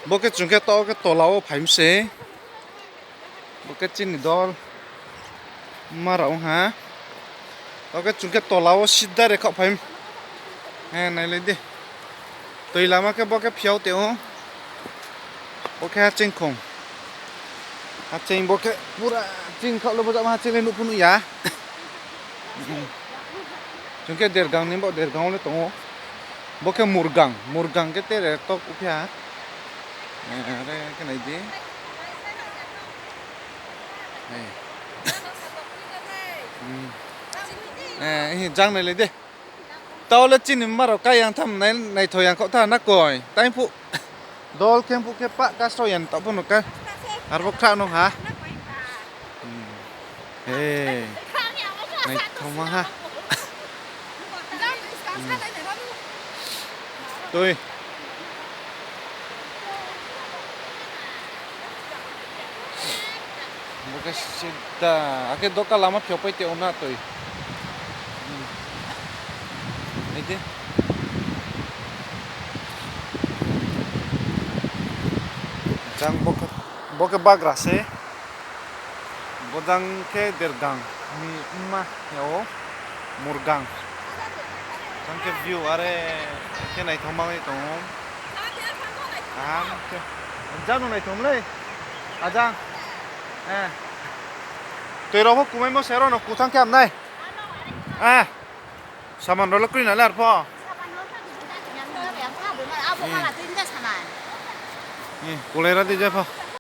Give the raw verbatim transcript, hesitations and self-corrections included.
Bo khe chung khe to khe tola wo phai mi se. Bo khe chini dol ma rao ong ha. To khe chung khe tola wo sida re khaoh phai mi. He, nailai di. Toi lama khe bo khe phiao te ong. Bo khe haching khong. Haching bo khe pura ching khaoh le bo jama haching le nuh phu nuh ya. Chung khe Dergang ni bo Dergang wo le tong ou. Bo khe Murgang, Murgang khe tere tok uphi ha. Are khe nai di. Jang nailai di. Tao le chini ma rao kai yang tham nai, naitho yang khaoh tha na koi. Tai phuh. Dol khe phuh khe pah kasro yan tao pho no ka. Arbo khrah no ha. Naithaoma ha. Toi. Bo khe sida, akhe doka lama phiao pai te ong na toi. Nai di. Jang bo khe, bo khe bagra se. Bo jang khe Dergang ni mma ya o Murgang. Jang khe view are khe naithaoma ye tong ou. Kaham khe. Jang no naithom lei. Ajang. Toi rao pho kumaimo se ro no kuthang khe ham nai. Saman rao le kroi na le arpho. Kulai ra di jepho.